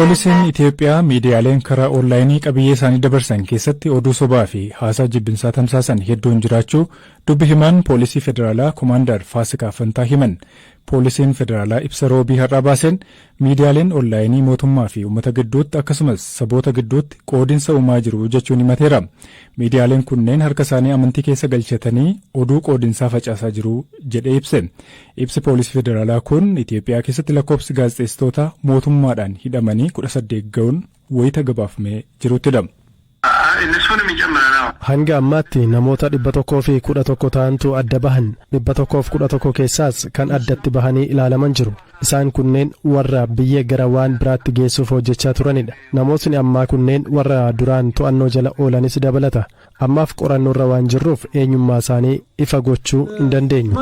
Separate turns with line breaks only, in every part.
Poolisiin Itiyoophiyaa miidiyaaleen karaa onlaayinii qabiyyee isaanii dabarsan keessatti oduu sobaa fi haasaa jibbinsaa tamsaasan hedduun jiraachuu dubbi himaan poolisii federaalaa Komaandar Faasikaa Fantaa himan. Poolisiin federaalaa ibsa Roobii har'aa baaseen, miidiyaaleen onlaayinii mootummaa fi uummata gidduutti akkasumas saboota gidduutti qoodinsa uumaa jiru jechuun himateera. Miidiyaaleen kunneen harka isaanii amantii keessa galchatanii oduu qoodinsaa facaasaa jiru jedhee ibse. Ibsi poolisii federaalaa kun Itiyoophiyaa keessatti lakkoofsi gaazexeessitoota mootummaadhaan hidhamanii 18 ga'uun wayita gabaafamee jiruttidha.
Hanga ammaatti namoota 111 ta'antu adda bahan. 111 keessaas kan addatti bahanii ilaalaman jiru. Isaan kunneen warra biyya gara waan biraatti geessuuf hojjechaa turanidha. Namootni ammaa kunneen warra duraan to'annoo jala oolanis dabalata. Ammaaf qorannoorra waan jirruuf eenyummaa isaanii ifa gochuu hin dandeenyu.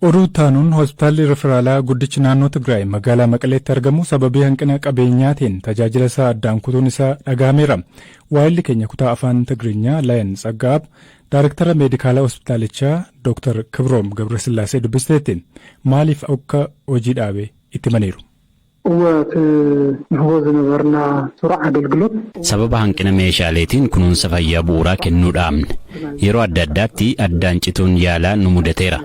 Oduu taanuun, hospitaalli riferaalaa guddichi naannoo Tigraay magaalaa Maqaleetti argamu sababii hanqina qabeenyaatiin tajaajila isaa addaan kutuun isaa dhagahameera. Waayilli keenya kutaa afaan Tigiriinyaa Layan Tsaggaab daayrektara meedikaalaa hospitaalichaa Dr. Kibroom Gabrasillaasee dubbisteetti. Maaliif akka hojii dhaabe itti himaniiru.
እወ፣ እቲ ንህቦ ዝነበርና ስሩዕ ኣገልግሎት
Sababa hanqina meeshaaleetiin kunuunsa fayyaa bu'uuraa kennuu dhaabne. Yeroo adda addaatti addaan cituun yaalaa nu mudateera.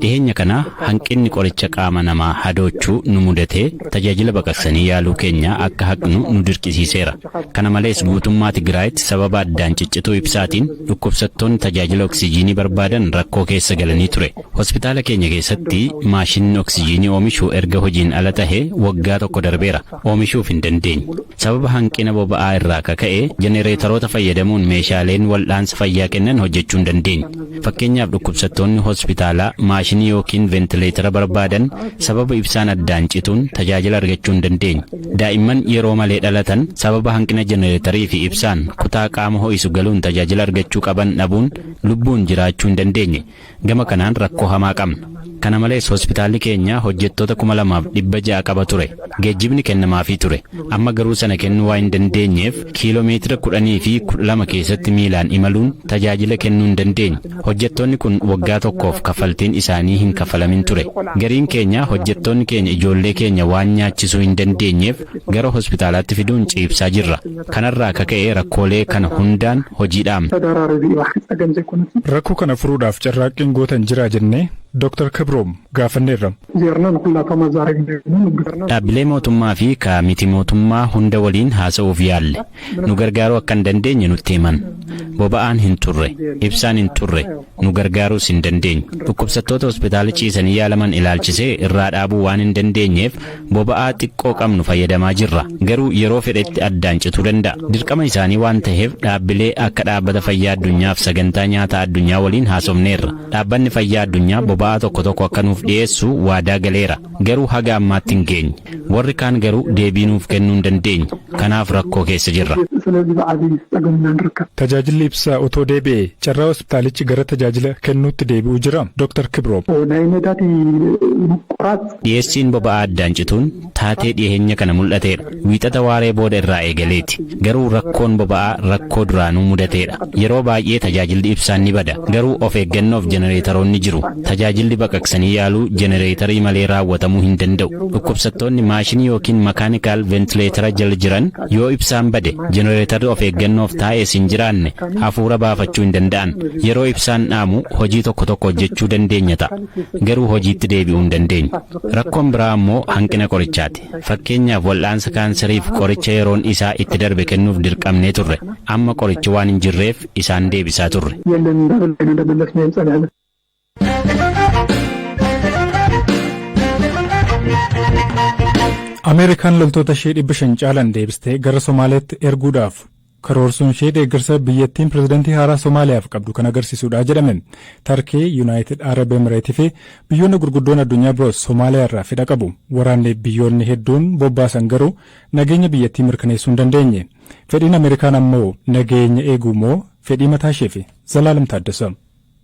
Dhiheenya kana hanqinni qoricha qaama namaa hadoochuu nu mudatee tajaajila baqaqsanii yaaluu keenya akka haqnu nu dirqisiiseera. Kana malees, guutummaa Tigraayitti sababa addaan ciccituu ibsaatiin dhukkubsattoonni tajaajila oksijiinii barbaadan rakkoo keessa galanii ture. Hospitaala keenya keessatti maashinni oksijiinii oomishu erga hojiin ala tahe waggaa tokko darbeera. Oomishuuf hin dandeenye. Sababa hanqina boba'aa irraa kaka'e jenereetaroota fayyadamuun meeshaaleen wal'aansa fayyaa kennan hojjechuu hin dandeenye. Fakkeenyaaf, dhukkubsattoonni hospitaalaa maashinii yookiin ventileetara barbaadan sababa ibsaan addaan cituun tajaajila argachuu hin dandeenye. Daa'imman yeroo malee dhalatan sababa hanqina jenereetarii fi ibsaan kutaa qaama ho'isu galuun tajaajila argachuu qaban dhabuun lubbuun jiraachuu hin dandeenye. Gama kanaan rakkoo hamaa qabna. Kana malees, hospitaalli keenya hojjettoota 2600 qaba ture. Geejjibni kennamaafii ture. Amma garuu sana kennuu waan hin dandeenyeef kiiloomeetira 10 fi 12 keessatti miilaan imaluun tajaajila kennuu hin dandeenye. Hojjettoonni kun waggaa tokkoof kaffaltiin isaanii hin kaffalamin ture. Gariin keenya hojjettoonni keenya ijoollee keenya waan nyaachisuu hin dandeenyeef gara hospitaalaatti fiduun ciibsaa jirra. Kanarraa kaka'ee rakkoolee kana hundaan hojii dhaabne.
ተደራራቢ እዩ ፀገም ዘይኮነት።
Rakkoo kana furuudhaaf carraaqqiin gootan jira jennee Dr. Kibroom gaafanneerra.
ዜርና ንኩላቶም ኣዛሪብ
Dhaabbilee mootummaa fi ka miti mootummaa hunda waliin haasa'uuf yaalle. Nu gargaaruu akka hin dandeenye nutti himan. Boba'aan hin turre, ibsaan hin turre, nu gargaaruus hin dandeenye. Dhukkubsattoota hospitaala ciisanii yaalaman ilaalchisee irraa dhaabuu waan hin dandeenyeef boba'aa xiqqoo qabnu fayyadamaa jirra. Garuu yeroo fedhetti addaan cituu danda'a. Dirqama isaanii waan ta'eef dhaabbilee akka Dhaabbata Fayyaa Addunyaaf Sagantaa Nyaataa Addunyaa waliin haasofneerra. Dhaabbanni Fayyaa Addunyaa boba'aa tokko tokko akka nuuf dhiyeessu waadaa galeera. Garuu haga ammaatti hin geenye. Warri kaan garuu deebii nuuf kennuu hin dandeenye. Kanaaf rakkoo keessa jirra.
ስለዚ ብዓብይ ፀገምና ንርከብ።
Tajaajilli ibsaa otoo deebi'ee carraa hospitaalichi gara tajaajila kennuutti deebi'u jira. Dr. Kibroom.
ናይ ነዳዲ ምቁራፅ
Dhiyeessiin boba'aa addaan cituun taatee dhiyeenya kana mul'ateedha. Wiixata waaree booda irraa eegaleeti. Garuu rakkoon boba'aa rakkoo duraanuu mudateedha. Yeroo baay'ee tajaajilli ibsaan ni bada. Garuu of eeggannoof jenereetaroonni jiru. Tajaajilli baqaqsanii yaaluu jenereetarii malee raawwatamuu hin danda'u. Dhukkubsattoonni maashinii yookiin mechanical ventileetara jala jiran yoo ibsaan bade, jenereetarri of eeggannoof taa'es hin jiraanne, hafuura baafachuu hin danda'an. Yeroo ibsaan dhaamu hojii tokko tokko hojjechuu dandeenya ta'a. Garuu hojiitti deebi'uu hin dandeenyu. Rakkoon biraa ammoo hanqina qorichaati. Fakkeenyaaf, wal'aansa kaanseriif qoricha yeroon isaa itti darbe kennuuf dirqamnee turre. Amma qorichi waan hin jirreef isaan deebisaa turre.
የለን እንዳበልና እንደመለስና ይንፀናለ።
Ameerikaan loltoota ishee 500 caalan deebistee gara Somaaliyaatti erguudhaaf karoorsuun ishee deeggarsa biyyattiin pirezidantii haaraa Somaaliyaaf qabdu kan agarsiisudha jedhame. Tarkii, Yuunaayitid Arab Emireetii fi biyyoonni gurguddoon addunyaa biroos Somaaliyaa irraa fedha qabu. Waraanni biyyoonni hedduun bobbaasan garuu nageenya biyyattii mirkaneessuu hin dandeenye. Fedhiin Ameerikaan ammoo nageenya eeguu moo fedhii mataa isheefi? Zalaalam Taaddasa.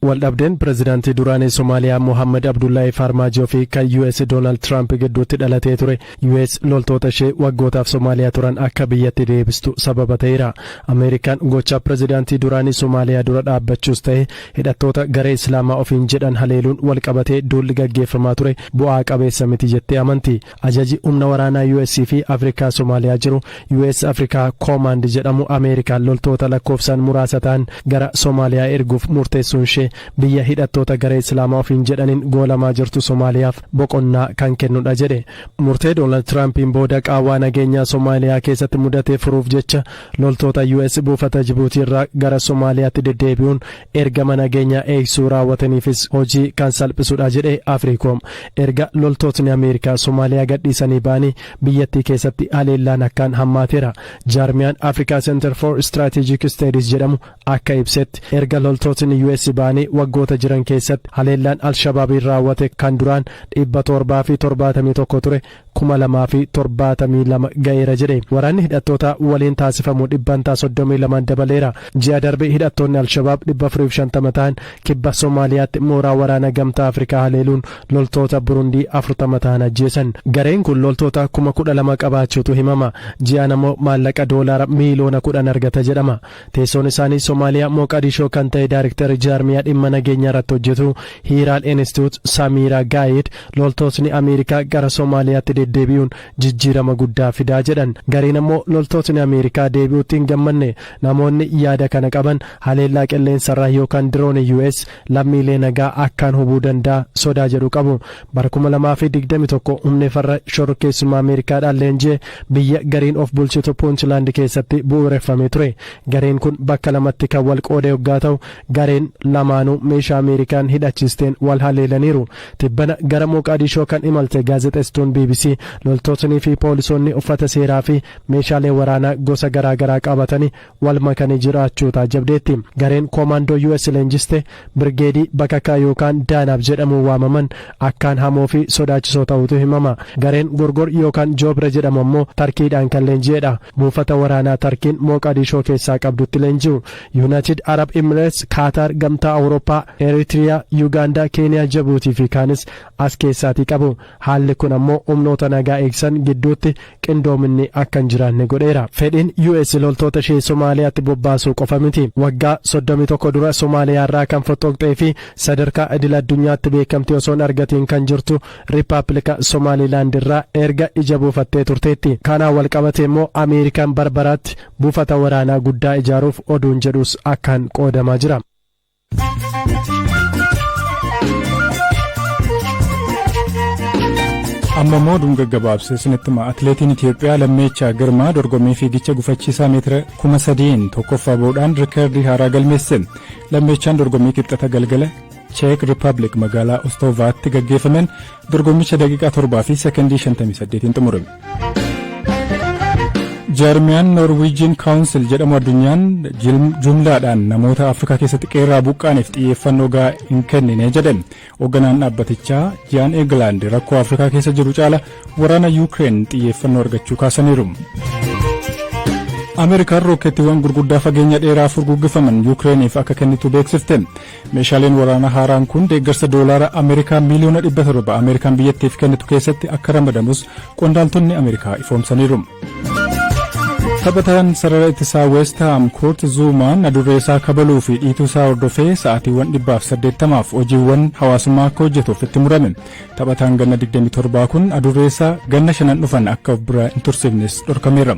Waldhabdeen pireezidaantii duraanii Somaaliyaa Mohaammed Abdullaahi Farmaajoo fi kan US Doonaald Tiraamp gidduutti dhalatee ture US loltoota ishee waggootaaf Somaaliyaa turan akka biyyatti deebistu sababa ta'eera. Ameerikaan gocha pireezidaantii duraanii Somaaliyaa dura dhaabbachuus ta'e hidhattoota garee Islaamaa ofiin jedhan haleeluun walqabatee duulli gaggeeffamaa ture bu'aa qabeessa miti jettee amanti. Ajaji humna waraanaa US fi Afrikaa Somaaliyaa jiru, US Africa Command jedhamu, Ameerikaan loltoota lakkoofsaan muraasa ta'an gara Somaaliyaa erguuf murteessuun ishee biyya hidhattoota garee Islaamaa ofiin jedhaniin goolamaa jirtu Somaaliyaaf boqonnaa kan kennudha jedhe. Murtee Doonaald Tiraampiin booda qaawwaa nageenyaa Somaaliyaa keessatti mudatee furuuf jecha loltoota US buufata Jibuutii irraa gara Somaaliyaatti deddeebi'uun ergama nageenyaa eegsisuu raawwataniifis hojii kan salphisudha jedhe Afriikoom. Erga loltootni Ameerikaa Somaaliyaa gadhiisanii ba'anii biyyattii keessatti haleellaan akkaan hammaateera. Jaarmiyaan Africa Center for Strategic Studies jedhamu akka ibsetti, erga loltootni US ba'anii waggoota jiran keessatti haleellaan Alshabaabiin raawwate kan duraan 771 ture 2072 ga'eera jedhe. Waraanni hidhattoota waliin taasifamu dhibbantaa 32 dabaleera. Ji'a darbe hidhattoonni Alshabaab 450 ta'an kibba Somaaliyaatti mooraa waraana Gamtaa Afrikaa haleeluun loltoota Burundii 40 ta'an ajjeesan. Gareen kun loltoota 12,000 qabaachuutu himama. Ji'aan ammoo maallaqa doolaara miiliyoona 10 argata jedhama. Teessoon isaanii Somaaliyaa Mooqadishoo kan ta'e daayiriktarri jaarmiyaa dhimma nageenyaa irratti hojjetu Hiraal Institute, Samiira Gaayid, loltootni Ameerikaa gara Somaaliyaatti deddeebi'uun jijjiirama guddaa fidaa jedhan. Gariin ammoo loltootni Ameerikaa deebi'uutti hin gammanne. Namoonni yaada kana qaban haleellaa qilleensarraa yookaan diroonii US lammiilee nagaa akkaan hubuu danda'a sodaa jedhu qabu. Bara 2021 humni farra shororkeessummaa Ameerikaadhaan leenji'e biyya gariin of bulchitu Puuntland keessatti bu'uureffamee ture. Gareen kun bakka lamatti kan wal qoode yoggaa ta'u, gareen lamaanuu meeshaa Ameerikaan hidhachiisteen wal haleelaniiru. Tibbana gara Mooqaadishoo kan imalte gaazexeessituun BBC loltootnii fi poolisoonni uffata seeraa fi meeshaalee waraanaa gosa garaa garaa qabatanii wal makanii jiraachuu taajabdeetti. Gareen koomaandoo US leenjiste Birgeedii Bakakaa yookaan Daanaab jedhamuun waamaman akkaan hamoo fi sodaachisoo ta'utu himama. Gareen Gorgor yookaan Joobre jedhamu ammoo Tarkiidhaan kan leenji'edha. Buufata waraanaa Tarkiin Mooqaadishoo keessaa qabdutti leenji'u. United Arab Emirates, Kaataar, Gamtaa Awurooppaa, Eritiriyaa, Yuugaandaa, Keeniyaa, Jabuutii fi kaanis as keessaatii qabu. Haalli kun ammoo humnoota nagaa eegsan gidduutti qindoominni akka hin jiraanne godheera. Fedhiin US loltoota ishee Somaaliyaatti bobbaasuu qofa miti. Waggaa 31 dura Somaaliyaa irraa kan fottoqxee fi sadarkaa idil addunyaatti beekamtii osoo hin argatiin kan jirtu Riippaabilika Somaalilaand irraa erga ija buufattee turteetti. Kanaan wal qabate immoo Ameerikaan Barbaraatti buufata waraanaa guddaa ijaaruuf oduun jedhus akkaan qoodamaa jira.
Amma immoo oduun gaggabaabsee isinitti hima. Atileetiin Itiyoophiyaa Lammeechaa Girmaa dorgommii fiigicha gufachiisaa meetira 3000n tokkoffaa bahuudhaan rikoordii haaraa galmeesse. Lammeechaan dorgommii Kibxata galgala Cheek Rippaabilik magaalaa Ostoovaatti gaggeeffameen dorgommicha daqiiqaa 7 fi sekondii 58n xumurame. Jaarmiyaan Norwegian Council jedhamu addunyaan jumlaadhaan namoota Afrikaa keessatti qeerraa buqqaaniif xiyyeeffannoo gahaa hin kennine jedhan. Hoogganaan dhaabbatichaa Jaan Eeglaand rakkoo Afrikaa keessa jiru caala waraana Yuukireen xiyyeeffannoo argachuu kaasaniiru. Ameerikaan rookkettiiwwan gurguddaa fageenya dheeraa furguggifaman Yuukireeniif akka kennitu beeksifte. Meeshaaleen waraanaa haaraan kun deeggarsa doolaara Ameerikaa miiliyoona 700 Ameerikaan biyyattiif kennitu keessatti akka ramadamus qondaaltonni Ameerikaa ifoomsaniiru. Taphataan sarara ittisaa West Ham Kurt Zuumaan adurree isaa kabaluu fi dhiituu isaa hordofee sa'aatiiwwan 180f hojiiwwan hawaasummaa akka hojjetuuf itti murame. Taphataan ganna 27 kun adurree isaa ganna shanan dhufan akka of bira hin tursiifnes dhorkameera.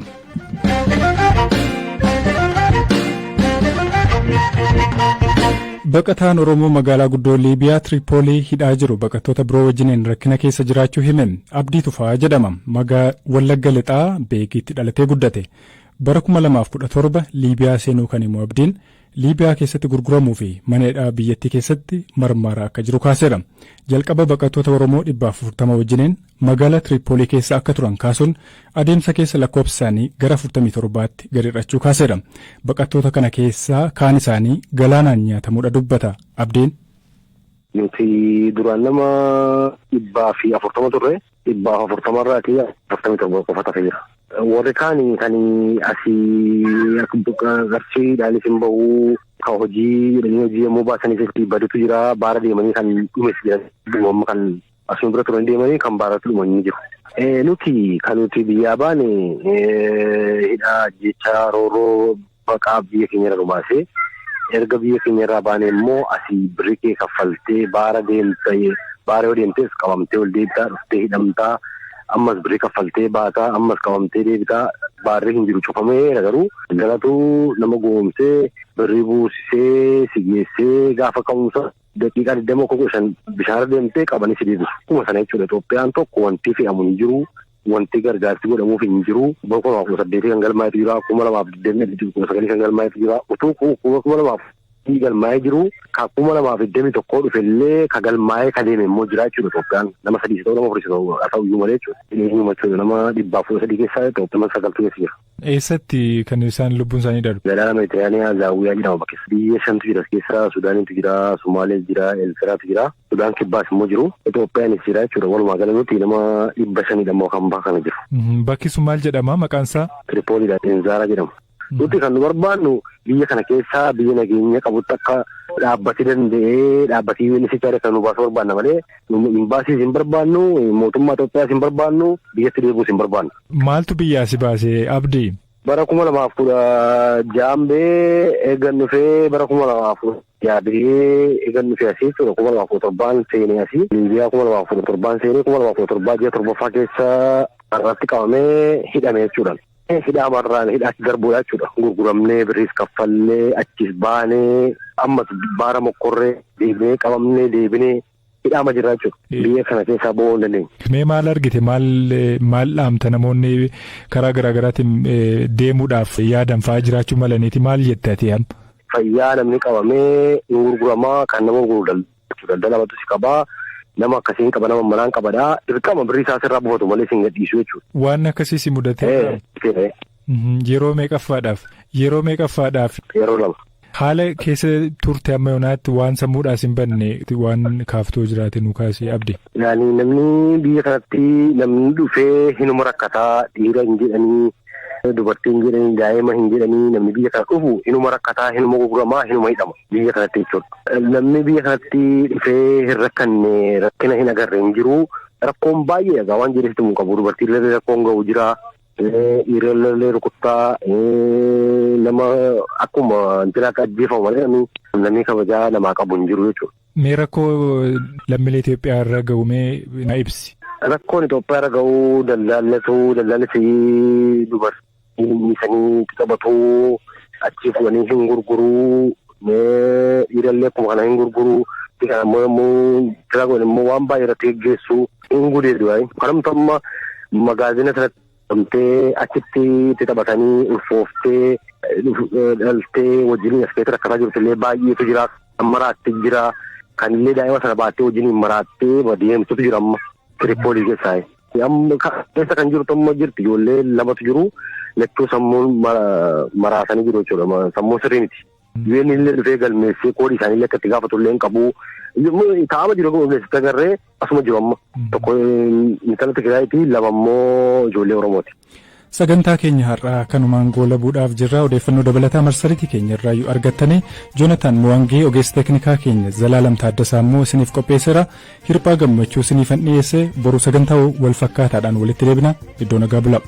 Baqataan Oromoo magaalaa guddoo Liibiyaa Tiripoolii hidhaa jiru baqattoota biroo wajjiniin rakkina keessa jiraachuu hime. Abdii Tufaa jedhama. Magaa Wallagga Lixaa Beekiitti dhalatee guddate. Bara 2017 Liibiyaa seenuu kan himu Abdiin, Liibiyaa keessatti gurguramuu fi mana hidhaa biyyattii keessatti marmaaraa akka jiru kaaseera. Jalqaba baqattoota Oromoo 140 wajjiniin magaalaa Tiripoolii keessa akka turan kaasuun, adeemsa keessa lakkoofsa isaanii gara 47tti gadi hir'achuu kaaseera. Baqattoota kana keessaa kaan isaanii galaanaan nyaatamuudha dubbata Abdiin.
Nuti duraan nama 140 turre, 140 irraatii 47 qofa tafee jira. Warri kaan kan asii qarshiidhaanis hin bahu, kan hojii jedhanii hojii yommuu baasanis itti badutu jira. Baara deemanii kan dhumes jira. Amma kan asuma bira turan deemanii kan baaratti dhumanii jiru. Nuti kan nuti biyyaa baane hidhaa jecha roorroo baqaa biyya keenya irra nu baasee, erga biyya keenya irraa baane immoo asii birrii kee kaffaltee baara deemtee, baara yoo deemtes qabamtee ol deebitaa, dhuftee hidhamtaa, ammas birrii kaffaltee baataa, ammas qabamtee deebitaa. Baarri hin jiru, cufameera. Garuu daldalatu nama goomsee birrii buusisee si geessee, gaafa ka'umsa daqiiqaa 20 15 bishaanirra deemtee qabanii si deebisu. Akkuma sana jechuudha. Itoophiyaan tokko wanti fe'amu hin jiru. Wanti gargaarsi godhamuuf hin jiru. Bara 2018 kan galmaa'etu jira. 2019 kan galmaa'etu jira. Utuu 2000 galmaa'ee jiru ka 2021 dhufellee ka galmaa'ee ka deeme immoo jira jechuudha Itoophiyaan. Nama sadii ta'u, nama afurii ta'u haa ta'u iyyuu malee jechuudha. Eenyuma jechuudha, nama 113 keessaa Itoophiyaa sagaltu keessa jira.
Eessatti kan isaan lubbuun isaanii darbe?
Galaana Meeditiraaniyaa, Zaawwiyaa jedhama bakka. Biyya shantu jira keessa: Sudaanitu jira, Somaalees jira, Eertiraatu jira, Sudaan kibbaas immoo jiru, Itoophiyaanis jira jechuudha. Walumaa gala nuti nama 500dha immoo kan baha kana jiru.
Bakki sun maal jedhama maqaan isaa?
Tiripooliidha, Inzaaraa jedhama. Nuti kan nu barbaannu biyya kana keessaa biyya nageenya qabutti akka dhaabbatee danda'ee dhaabbatee UNHCR kan nu baasuu barbaanna malee imbaasiis hin barbaannu, mootummaa Itoophiyaas hin barbaannu, biyyatti deebi'uus hin barbaannu.
Maaltu biyyaa si baase, Abdii?
Bara 2016 bee eegan dhufee, bara 2016 bee eegan dhufee asii jechuudha. 2017n seenee asii Liibiyaa, 2017n seenee, 2017 ji'a torbaffaa keessa irratti qabamee hidhame jechuudha. Hidhaa marraan hidhaatti darbuudha jechuudha. Gurguramnee, birriis kaffallee, achis baanee, ammas baara mokkorree deebinee qabamnee, deebinee hidhaama jirra jechuudha. Biyya kana keessaa ba'uu hin dandeenye.
Mee maal argite, maal maal dhaamta? Namoonni karaa garaa garaatiin deemuudhaaf yaadan fa'aa jiraachuu malaniiti, maal jette ati amma?
Fayyaa namni qabamee hin gurguramaa, kan nama gurguru daldala si qabaa. Nama akkasiin qaba, nama manaan qabadhaa. Dirqama birrii isaa sirraa buufatu malee sin gadhiisu jechuudha.
Waan akkasii si mudatee? Yeroo meeqaffaadhaaf? Yeroo meeqaffaadhaaf?
Yeroo lama.
Haala keessa turte amma yoonaatti waan sammuudhaas hin banne waan kaaftoo jiraate nu kaasee, Abdi.
Yaani namni biyya kanatti namni dhufee hinuma rakkataa, dhiira hin jedhanii, dubartii hin jedhanii, daa'ima hin jedhanii, namni biyya kana dhufu hinuma rakkataa, hinuma gurguramaa, hinuma hidhama biyya kanatti jechuudha. Namni biyya kanatti dhufee hin rakkanne, rakkina hin agarre hin jiru. Rakkoon baay'ee egaa waan jedhetti hin qabu. Dubartiillee rakkoon ga'u jira. Dhiirallee rukuttaa, nama akkuma wanti akka ajjeefamu malee namni kabajaa namaa qabu hin jiru jechuudha.
Mee rakkoo lammiilee Itoophiyaa irra ga'u mee na ibsi.
Rakkoon Itoophiyaa irra ga'u daldallatu, daldalli dubartii dhiisanii taphatu, achi fuudhanii hin gurguruu, dhiirallee akkuma kana hin gurguruu. Kana immoo yommuu jira godhan immoo waan baay'ee irratti geggeessu, hin gudeedu. Kanamtu amma magaazina sanatti qabamtee achitti itti taphatanii ulfooftee dhaltee wajjin as keessatti rakkataa jirtu illee baay'eetu jira. Maraatti jira. Kan illee daa'ima sana baattee wajjin maraattee deemtutu jira amma Tiripoolii keessaa. Amma keessa kan jirtu amma jirti, ijoollee lamatu jiru. Lachuu sammuun maraasanii jiru jechuudha. Sammuun sirrii miti. UN illee dhufee galmeessee koodii isaanii illee akka itti gaafatu illee hin qabu. Taa'ama jiru galmeessite agarree asuma jiru amma. Tokko intala Tigraayitii, lama immoo ijoollee Oromooti.
Sagantaa keenya har'aa kanumaan goolabuudhaaf jirra. Odeeffannoo dabalataa marsariitii keenya irraa yoo argattanii, Joonataan Muwaangee ogeessa teeknikaa keenya, Zalaalam Taaddasaa immoo isiniif qopheesseera. Hirphaa Gammachuu isiniifan dhiyeesse. Boru sagantaa wal fakkaataadhaan walitti deebina. Iddoo nagaa bula.